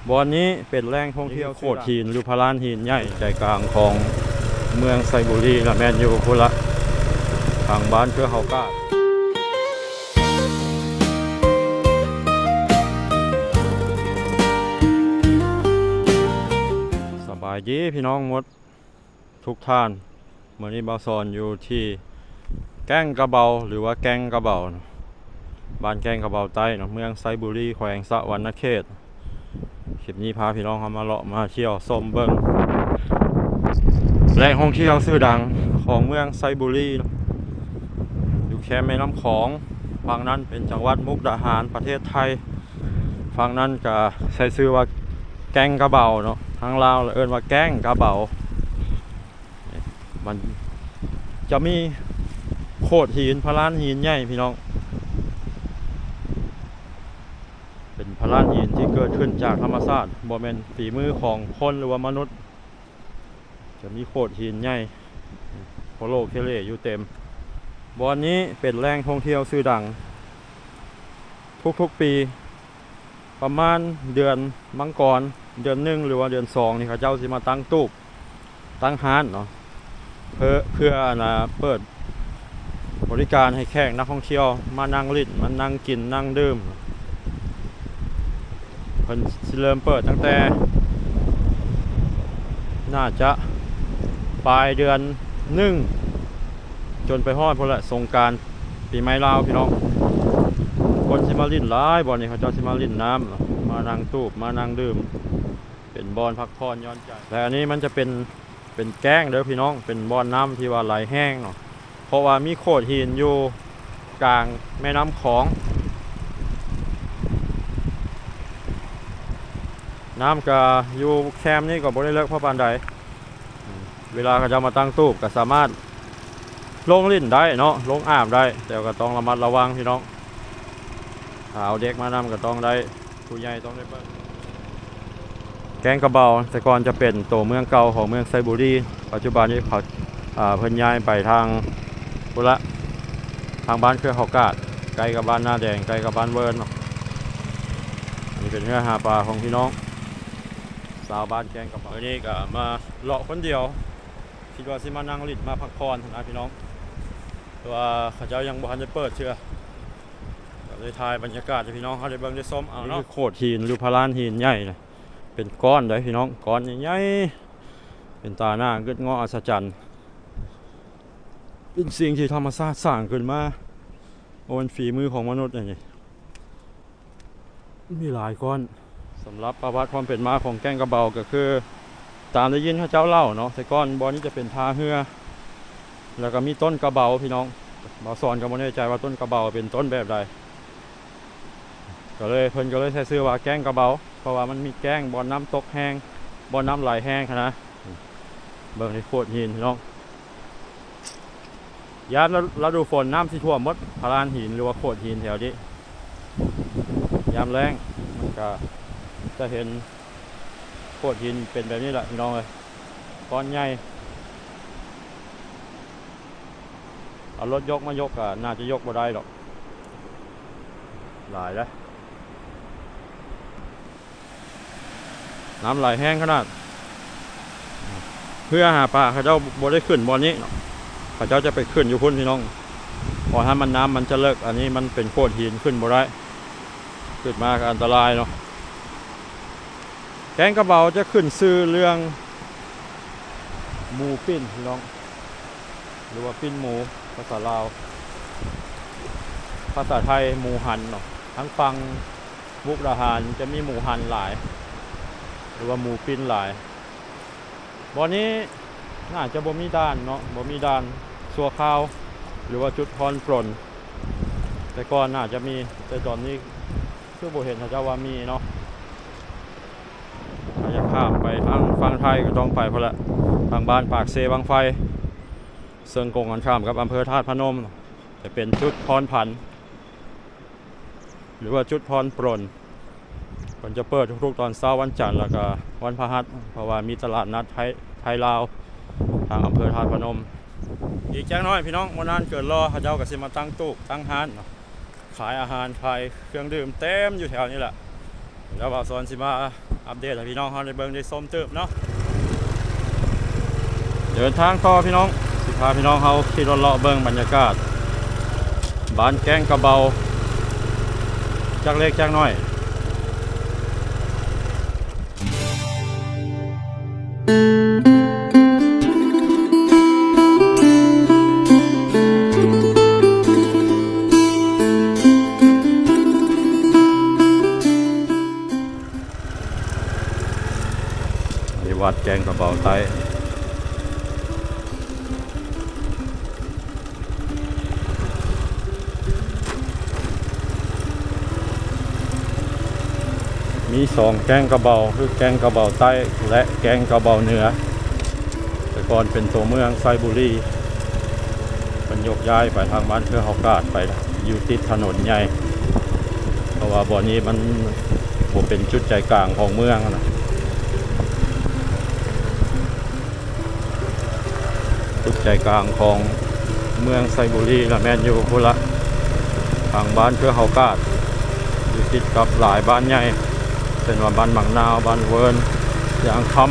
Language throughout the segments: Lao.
ບ່ອນນີ້ເປັນແຫຼ່ງທ່ອງທ່ຽວ ໂຂດຫີນ ຫຼື ພະລານຫີນໃຫຍ່ໃຈກາງຂອງເມືອງໄຊບູລີ ລະແມ່ນຢູ່ພຸ້ນລະ ທາງບ້ານເຄືອເຮົາກາດ. ສະບາຍດີພີ່ນ້ອງໝົດ ທຸກທ່ານ, ມື້ນີ້ບ່າວສອນຢູ່ທີ່ແກ້ງກະເບົາ ຫຼືວ່າແກ້ງກະເບົາ ບ້ານແກ້ງກະເບົາໃຕ້ເນາະ ເມືອງໄຊບູລີ ແຂວງສະຫວັນນະເຂດ. ຄລິບນີ້ພາພີ່ນ້ອງເຮົາມາເລາະມາທ່ຽວຊົມເບິ່ງແຫຼ່ງທ່ອງທ່ຽວຊື່ດັງຂອງເມືອງໄຊບູລີ ຢູ່ແຄມແມ່ນ້ຳຂອງ. ຝັ່ງນັ້ນເປັນຈັງຫວັດມຸກດາຫານ ປະເທດໄທ. ຝັ່ງນັ້ນກະໃຊ້ຊື່ວ່າແກ້ງກະເບົາເນາະ, ທາງລາວລະເອີ້ນວ່າແກ້ງກະເບົາ. ມັນຈະມີໂຂດຫີນ ພະລານຫີນໃຫຍ່ພີ່ນ້ອງ, ເປັນພະລານຫີນທີ່ເກີດຂຶ້ນຈາກທຳມະຊາດ, ບໍ່ແມ່ນຝີມືຂອງຄົນ ຫຼືວ່າມະນຸດ. ຈະມີໂຂດຫີນໃຫຍ່ໂຄໂລເຄເລຢູ່ເຕັມ. ບ່ອນນີ້ເປັນແຫຼ່ງທ່ອງທ່ຽວຊື່ດັງ ທຸກໆປີ ປະມານເດືອນມັງກອນ ເດືອນໜຶ່ງ ຫຼືວ່າເດືອນສອງນີ້ ເຂົາເຈົ້າຊິມາຕັ້ງຕູບ ຕັ້ງຮ້ານເນາະ ເພື່ອ ເພື່ອອັນນ່າ ເປີດ ບໍລິການໃຫ້ແຂກນັກທ່ອງທ່ຽວມານັ່ງຫຼິ້ນ ມານັ່ງກິນນັ່ງດື່ມ. ເພິ່ນຊິເລີ່ມເປີດຕັ້ງແຕ່ ໜ້າຈະປາຍເດືອນໜຶ່ງ ຈົນໄປຮອດພຸ້ນແຫຼະ ສົງການປີໃໝ່ລາວພີ່ນ້ອງ. ຄົນຊິມາຫຼິ້ນຫຼາຍ ບ່ອນນີ້ເຂົາເຈົ້າຊິມາຫຼິ້ນນ້ຳ ມານັ່ງຕູບ ມານັ່ງດື່ມ ເປັນບ່ອນພັກຜ່ອນຢ່ອນໃຈ. ແລະ ອັນນີ້ມັນຈະເປັນ ເປັນແກ້ງເດີພີ່ນ້ອງ, ເປັນບ່ອນນ້ຳທີ່ວ່າໄຫຼແຮງເນາະ ເພາະວ່າມີໂຂດຫີນຢູ່ກາງແມ່ນ້ຳຂອງ. ນ້ຳກະຢູ່ແຄມນີ້ກໍບໍ່ໄດ້ເລິກພໍປານໃດ. ເວລາເຂົາເຈົ້າມາຕັ້ງຕູບກໍສາມາດລົງຫຼິ້ນໄດ້ເນາະ, ລົງອາບໄດ້, ແຕ່ກໍຕ້ອງລະມັດລະວັງພີ່ນ້ອງ. ຖ້າເອົາເດັກມານຳກໍຕ້ອງໄດ້ ຜູ້ໃຫຍ່ຕ້ອງໄດ້ເບິ່ງ. ແກ້ງກະເບົາແຕ່ກ່ອນຈະເປັນໂຕເມືອງເກົ່າຂອງເມືອງໄຊບູລີ, ປັດຈຸບັນນີ້ເຂົາ ເພິ່ນຍ້າຍໄປທາງພຸ້ນລະ ທາງບ້ານເຄືອເຂົາກາດ ໃກ້ກັບບ້ານນາແດງ ໃກ້ກັບບ້ານເວີນເນາະ. ອັນນີ້ເປັນເຮືອຫາປາຂອງພີ່ນ້ອງຊາວບ້ານແກ້ງກະເບົາ. ມື້ນີ້ກໍມາເລາະຄົນດຽວ ຄິດວ່າຊິມານັ່ງຫຼິ້ນມາພັກຜ່ອນຫັ້ນນະພີ່ນ້ອງ, ແຕ່ວ່າເຂົາເຈົ້າຍັງບໍ່ທັນໄດ້ເປີດເທື່ອ ກໍເລີຍຖ່າຍບັນຍາກາດໃຫ້ພີ່ນ້ອງເຮົາໄດ້ເບິ່ງໄດ້ຊົມເອົາເນາະ. ນີ້ຄືໂຂດຫີນ ຫຼື ພະລານຫີນໃຫຍ່ນະ ເປັນກ້ອນເດ້ພີ່ນ້ອງ, ກ້ອນໃຫຍ່ໆ ເປັນຕາໜ້າງຶດງໍ້ອັດສະຈັນ, ເປັນສິ່ງທີ່ທຳມະຊາດສ້າງຂຶ້ນມາ, ບໍ່ແມ່ນຝີມືຂອງມະນຸດອັນນີ້. ມີຫຼາຍກ້ອນ. ສຳລັບປະຫວັດຄວາມເປັນມາຂອງແກ້ງກະເບົາກໍຄື ຕາມໄດ້ຍິນເຂົາເຈົ້າເລົ່າເນາະ, ແຕ່ກ່ອນບ່ອນນີ້ຈະເປັນທ່າເຮືອ ແລ້ວກໍມີຕົ້ນກະເບົາພີ່ນ້ອງ. ບ່າວສອນກໍບໍ່ແນ່ໃຈວ່າຕົ້ນກະເບົາເປັນຕົ້ນແບບໃດ, ກໍເລີຍ ເພິ່ນກໍເລີຍໃຊ້ຊື່ວ່າແກ້ງກະເບົາ ເພາະວ່າມັນມີແກ້ງ ບ່ອນນ້ຳຕົກແຮງ ບ່ອນນ້ຳໄຫຼແຮງຫັ້ນນະ. ເບິ່ງໃນໂຂດຫີນພີ່ນ້ອງ. ຍາມລະດູຝົນນ້ຳຊິຖ້ວມໝົດ ພະລານຫີນ ຫຼືວ່າໂຂດຫີນແຖວນີ້. ຍາມແລ້ງມັນກະຈະເຫັນໂຂດຫີນເປັນແບບນີ້ແຫຼະພີ່ນ້ອງເອີຍ, ກ້ອນໃຫຍ່. ເອົາລົດຍົກມາຍົກກະໜ້າຈະຍົກບໍ່ໄດ້ດອກ, ຫຼາຍເດ້. ນ້ຳໄຫຼແຮງຂະໜາດ, ເຮືອຫາປາເຂົາເຈົ້າບໍ່ໄດ້ຂຶ້ນບ່ອນນີ້ເນາະ, ເຂົາເຈົ້າຈະໄປຂຶ້ນຢູ່ພຸ້ນພີ່ນ້ອງ. ເພາະຖ້າມັນ ນ້ຳມັນຈະເລິກ, ອັນນີ້ມັນເປັນໂຂດຫີນ ຂຶ້ນບໍ່ໄດ້, ຂຶ້ນມາກໍອັນຕະລາຍເນາະ. ແກ້ງກະເບົາຈະຂຶ້ນຊື່ເລື່ອງໝູປິ່ນພີ່ນ້ອງ, ຫຼືວ່າປິ່ນໝູ ພາສາລາວ, ພາສາໄທໝູຫັນເນາະ. ທາງຝັ່ງມຸກດາຫານຈະມີໝູຫັນຫຼາຍ ຫຼືວ່າໝູປິ່ນຫຼາຍ. ບ່ອນນີ້ໜ້າຈະບໍ່ມີດ່ານເນາະ, ບໍ່ມີດ່ານຊົ່ວຄາວ ຫຼືວ່າຈຸດຜ່ອນປົນ. ແຕ່ກ່ອນໜ້າຈະມີ, ແຕ່ຕອນນີ້ຄືບໍ່ເຫັນເຂົາເຈົ້າວ່າມີເນາະ. ຖ້າຢາກຂ້າມໄປທາງຝັ່ງໄທກໍຕ້ອງໄປພຸ້ນແຫຼະ, ທາງບ້ານປາກເຊວັງໄຟ, ເຊິ່ງກົງກັນຂ້າມກັບອຳເພີທາດພະນົມ, ຈະເປັນຈຸດຜ່ອນຜັນ ຫຼືວ່າຈຸດຜ່ອນປົນ. ເພິ່ນຈະເປີດທຸກໆຕອນເຊົ້າວັນຈັນ ແລ້ວກະວັນພະຫັດ, ເພາະວ່າມີຕະຫຼາດນັດໄທ ໄທລາວ ທາງອຳເພີທາດພະນົມ. ອີກຈັກໜ້ອຍພີ່ນ້ອງ, ບໍ່ນານເກີນລໍ ເຂົາເຈົ້າກໍຊິມາຕັ້ງຕູບ ຕັ້ງຮ້ານເນາະ, ຂາຍອາຫານ ຂາຍເຄື່ອງດື່ມເຕັມຢູ່ແຖວນີ້ແຫຼະ. ແລ້ວບ່າວສອນຊິມາອັບເດດໃຫ້ພີ່ນ້ອງເຮົາໄດ້ເບິ່ງໄດ້ຊົມຕື່ມເນາະ. ເດີນທາງຕໍ່ພີ່ນ້ອງ, ຊິພາພີ່ນ້ອງເຮົາຂີ່ລົດເລາະເບິ່ງບັນຍາກາດບ້ານແກ້ງກະເບົາ ຈັກເລັກຈັກນ້ອຍ. ອັນນີ້ວັດແກ້ງກະເບົາໃຕ້. ມີສອງແກ້ງກະເບົາ ຄືແກ້ງກະເບົາໃຕ້ ແລະ ແກ້ງກະເບົາເໜືອ. ແຕ່ກ່ອນເປັນຕົວເມືອງໄຊບູລີ, ເພິ່ນຍົກຍ້າຍໄປທາງບ້ານເຄືອເຮົາກາດ ໄປຢູ່ຕິດຖະໜົນໃຫຍ່, ເພາະວ່າບ່ອນນີ້ມັນບໍ່ເປັນຈຸດໃຈກາງຂອງເມືອງນະ. ຈຸດໃຈກາງຂອງເມືອງໄຊບູລີລະແມ່ນຢູ່ພຸ້ນລະ ທາງບ້ານເຄືອເຮົາກາດ ຢູ່ຕິດກັບຫຼາຍບ້ານໃຫຍ່ ເຊັ່ນວ່າບ້ານໝາກນາວ, ບ້ານເວີນ, ຍາງຄຳ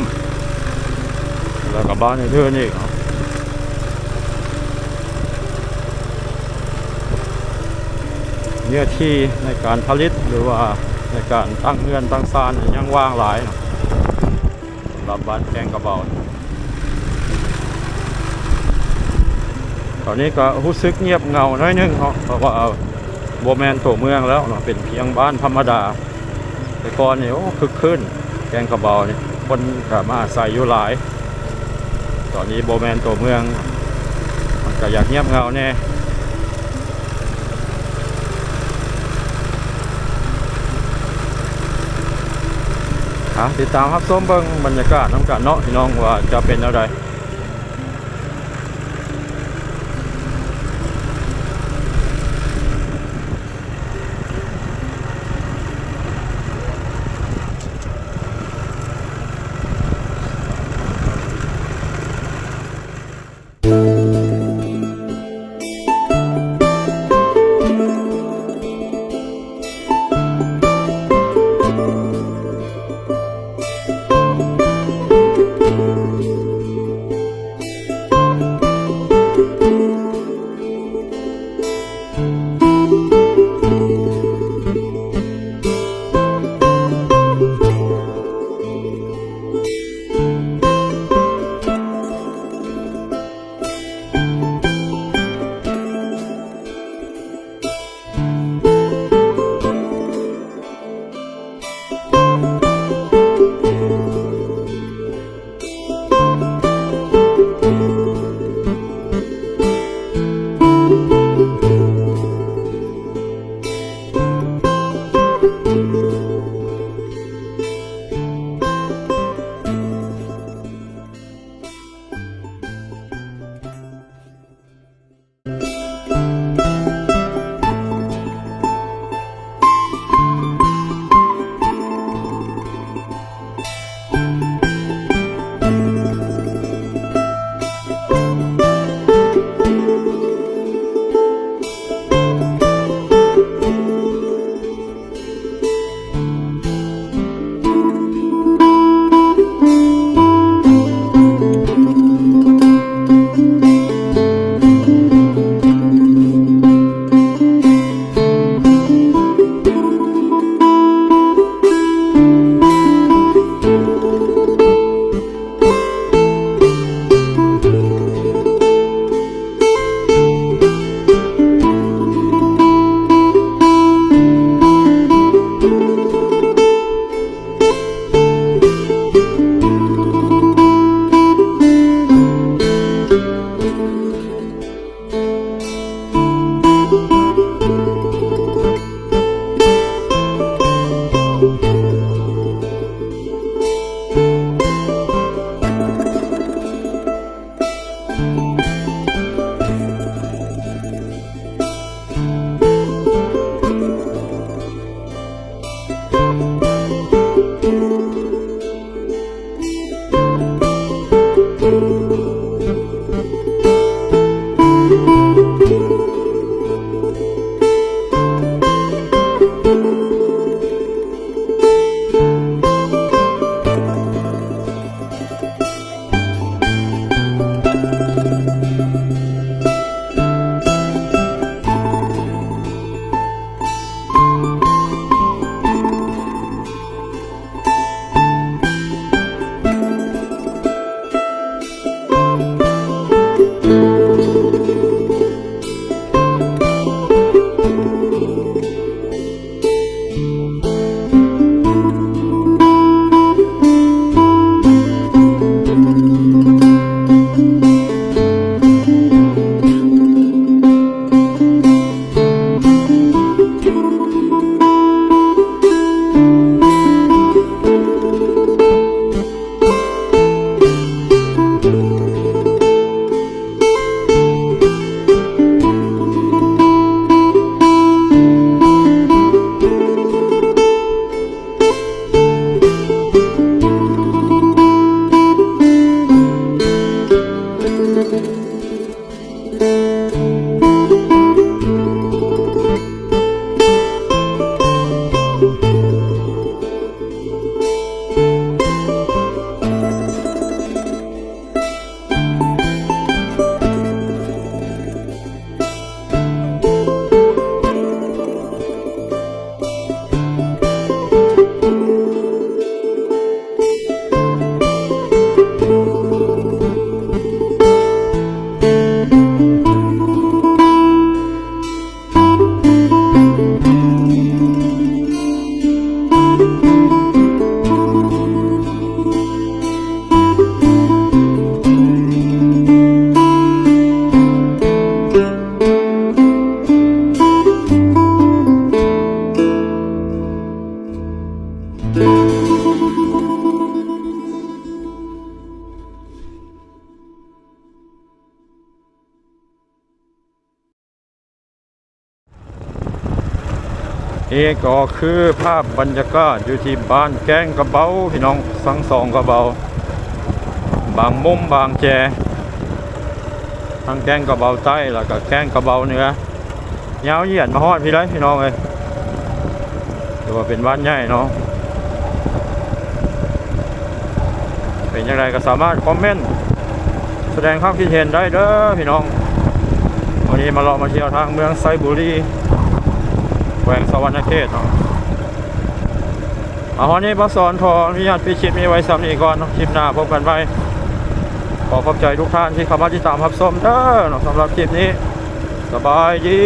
ແລ້ວກໍບ້ານອື່ນໆອີກເນາະ. ເນື້ອທີ່ໃນການຜະລິດ ຫຼືວ່າໃນການຕັ້ງເຮືອນຕັ້ງຊານຍັງວ່າງຫຼາຍເນາະ. ສຳລັບບ້ານແກ້ງກະເບົາ ຕອນນີ້ກໍຮູ້ສຶກງຽບເຫງົາໜ້ອຍໜຶ່ງເນາະ ເພາະວ່າບໍ່ແມ່ນຕົວເມືອງແລ້ວເນາະ ເປັນພຽງບ້ານທຳມະດາ. ແຕ່ກ່ອນນີ້ ໂອ້ ຄຶກຄື້ນ ແກ້ງກະເບົານີ້ ຄົນກໍມາອາໄສຢູ່ຫຼາຍ. ຕອນນີ້ບໍ່ແມ່ນຕົວເມືອງ ມັນກໍຢາກງຽບເຫງົາແດ່. ອ່ະ ຕິດຕາມຮັບຊົມເບິ່ງບັນຍາກາດນຳກັນເນາະ ພີ່ນ້ອງ ວ່າຈະເປັນແນວໃດ. ນີ້ກໍຄືພາບບັນຍາກາດຢູ່ທີ່ບ້ານແກ້ງກະເບົາ ພີ່ນ້ອງ, ທັງສອງກະເບົາ, ບາງມຸມບາງແຈ, ທັງແກ້ງກະເບົາໃຕ້ ແລ້ວກະແກ້ງກະເບົາເໜືອ. ຍາວຢຽດມາຮອດພີ້ເລີຍພີ່ນ້ອງເອີຍ, ຖືວ່າເປັນບ້ານໃຫຍ່ເນາະ. ເປັນຈັ່ງໃດກໍສາມາດຄອມເມັນສະແດງຄວາມຄິດເຫັນໄດ້ເດີພີ່ນ້ອງ. ວັນນີ້ມາເລາະມາທ່ຽວທາງເມືອງໄຊບູລີ ແຂວງສະຫວັນນະເຂດເນາະ. ມາຮອດນີ້ ບ່າວສອນຂໍອະນຸຍາດປິດຄລິບນີ້ໄວ້ສ່ຳນີ້ກ່ອນເນາະ, ຄລິບໜ້າພົບກັນໃໝ່. ຂໍຂອບໃຈທຸກທ່ານທີ່ເຂົ້າມາຕິດຕາມຮັບຊົມເດີເນາະ, ສຳລັບຄລິບນີ້ ສະບາຍດີ.